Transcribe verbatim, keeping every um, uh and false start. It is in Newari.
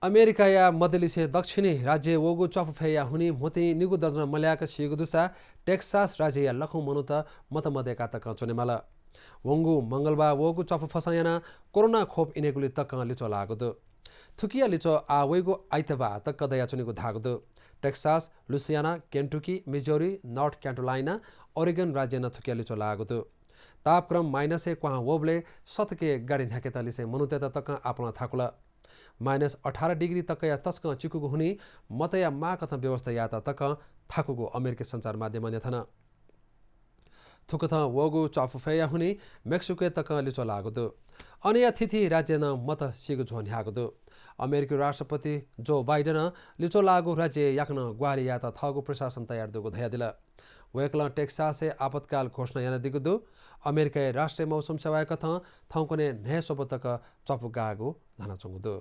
अमेरिकाया मध्यलिसे दक्षिणी राज्यय् वःगु च्वापु फय्‌या हुनिं म्हुतुं निगू दर्जन मल्याक सीगु दुसा टेक्सास राज्यया लखं मनूत मत मदय्‌का तकं च्वनेमाल। वंगु मंगलबार वःगु च्वापु फसं यानाः कोरोना खोप इनेगुली तकं लिच्वः लाःगु दु। थुकिया लिच्वः आः वइगु आइतबार तक दयाच्वनीगु धाःगु दु। टेक्सास, लुसियाना, केन्टुकी, मिजोरी, नर्थ क्यारोलाइना, ओरेगन राज्यय् नं थुकिया लिच्वः लाःगु दु। तापक्रम माइनसय् क्वहां वःबलय् शतकय् गाडी न्ह्याकेत लिसें मनूतय्‌त तकं आपलं थाकुल। माइनस अठार डिग्री तकया तसकं चिकुगु हुनिं मतया माःकथं व्यवस्था यायेत तकं थाकुगु अमेरिकी सञ्चार माध्यमं न्ह्यथन। थुकथं वःगु च्वापु फय्‌या हुनिं मेक्सिकोय् तकं लिच्वः लाःगु दु। अनया थीथी राज्यय् नं मत सीगु झ्वः न्ह्याःगु दु। अमेरिकी राष्ट्रपति जो बाइडेनं लिच्वः लाःगु राज्यय् याकनं ग्वाहालि यायेत थःगु प्रशासन तयार दुगु धयादिल। वय्‌कलं टेक्सासय् आपतकाल घोषणा यानादीगु दु। अमेरिकाया राष्ट्रिय मौसम सेवाया कथं थौंकन्हय् न्हय्‌स्वपा तक च्वापु गाःगु ल्हानाच्वंगु दु।